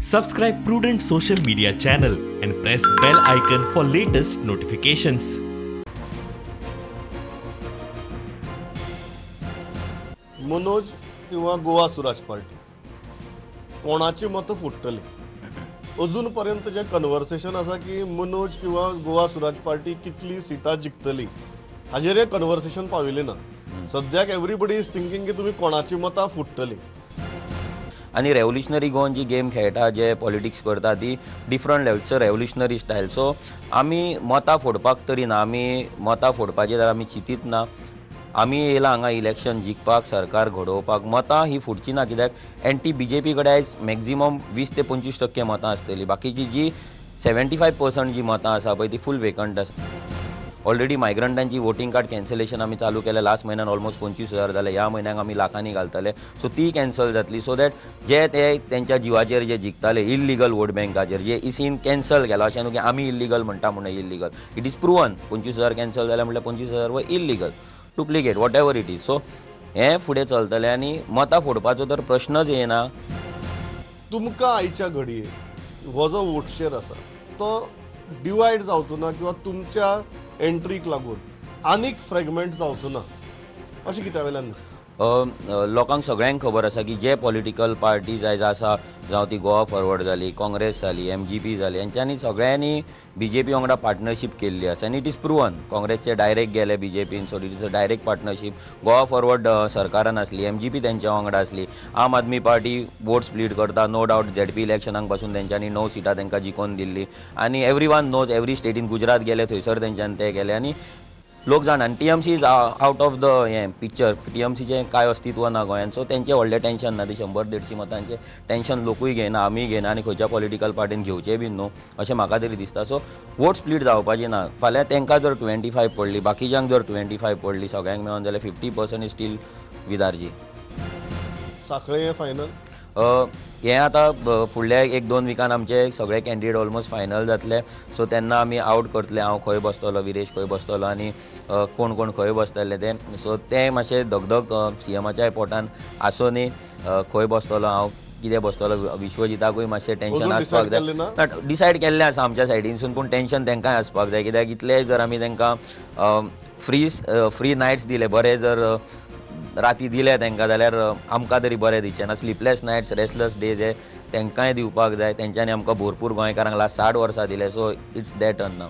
Subscribe Prudent Social Media channel and press bell icon for latest notifications. Manoj किंवा गोवा सुराज party कोणाची मतां फुट्टली? अजून पर्यंत जे कन्वर्सेशन आसा की मनोज किंवा गोवा सुराज पार्टी कितली सिटां जिखतली हाजेर हे कन्वर्सेशन पाविल्लें ना. सद्याक एवरीबडी is thinking की तुमी कोणाची मतां फुट्टली. आनी रेवोल्युशनरी गोवन जी गेम खेळटा, जे पॉलिटिक्स करता ती डिफरंट लेवलचो रेवोल्युशनरी स्टायल. सो आमी मतां फोडपाक तरी ना, आमी मतां फोडपाचें जाल्यार आमी चिंतीत ना. आमी येयला हांगा इलेक्शन जिखपाक, सरकार घडोवपाक. मतां ही फुटची ना कित्याक एनटी बी जे पी कडेन आयज मॅक्झिमम 20 ते 25% मतां आसतलीं. बाकीची जी 75% जी मतां आसा पळय ती फूल वेकंट आसा. ऑलरेडी मायग्रंटांची वोटींग कार्ड कॅन्सलेशन आमी चालू केलें. लास्ट म्हयन्यान ऑलमोस्ट 25,000 जाले, ह्या म्हयन्याक आमी लाखांनी घालतले. सो ती कॅन्सल जातली. सो that जे ते तेंच्या जिवाचेर जे जिखताले इल्लिगल वोट बँकाचेर, जे इसीन कॅन्सल केला, अशें न्हू की आमी इल्लिगल म्हणटा म्हणून illegal, it is proven. 25,000 cancel जाले म्हटल्यार 25,000 व illegal, duplicate, whatever it is. So हें फुडें चलतलें आनी मतां फोडपाचो तर प्रश्नच येना. तुमकां आयच्या घडये हो जो वोट शेर आसा तो डिवायड जावचो ना किंवा तुमच्या एंट्रीक लागून आनीक फ्रेगमेंट जावचो ना अशें कित्या वयल्यान दिसता? लोकांक सगळ्यांक खबर आसा की जे पॉलिटिकल पार्टीज आयज आसा, जावं ती गोवा फॉरवर्ड जाली, काँग्रेस जाली, MGP जाली, हेंच्यांनी सगळ्यांनी BJP वांगडा पार्टनरशीप केल्ली आसा आनी it is proven. काँग्रेसचे डायरेक्ट गेले BJPन, so it is a direct partnership. Goa forward सरकारान आसली, MGP तेंच्या वांगडा आसली. Aam Aadmi Party vote split करता, नो डावट. ZP इलेक्शनाक पासून तेंच्यांनी 9 सिटां तेंकां जिखोवन दिल्ली आनी एवरी वन नोज, एवरी स्टेटीन गुजरात गेले थंयसर तेंच्यांनी ते केले आनी लोक जाणा. आनी TMC is out of the हें पिक्चर, TMCचें कांय अस्तित्व ना गोंयांत. सो तेंचें व्हडलें टेंशन ना, ते 100-150 मतांचें टेंशन लोकूय घेयना, आमीय घेयना आनी खंयच्या पॉलिटिकल पार्टीन घेवचें बीन न्हू अशें म्हाका तरी दिसता. सो वोट स्प्लीट जावपाची ना. फाल्यां तेंकां जर 25 पडली, बाकीच्यांक जर 25 पडली, सगळ्यांक मेळोन जाल्यार 50% is still with RG. सांखळे हें फायनल? हें आतां फुडल्या 1-2 विकान आमचे सगळे कॅन्डिडेट ऑलमोस्ट फायनल जातले. सो तेन्ना आमी आवट करतले, हांव खंय बसतलो, विरेश खंय बसतलो आनी कोण कोण खंय बसतले ते. सो तें मातशें धगधग CMाच्याय पोटान आसूं न्ही, खंय बसतलो हांव, कितें बसतलो, विश्वजिताकूय मातशें टेंशन आसपाक जाय. डिसायड केल्लें आसा आमच्या सायडीनसून, पूण टेंशन तेंकांय आसपाक जाय कित्याक इतले जर आमी तेंकां फ्री नायट्स दिले, बरे जर राती दिले तेंकां जाल्यार आमकां तरी बरें दिसचें ना. स्लिपलेस नायट्स, रेस्टलेस डेज हे तेंकांय दिवपाक जाय. तेंच्यांनी आमकां भरपूर गोंयकारांक लास्ट 60 वर्सां दिले. So it's that turn now.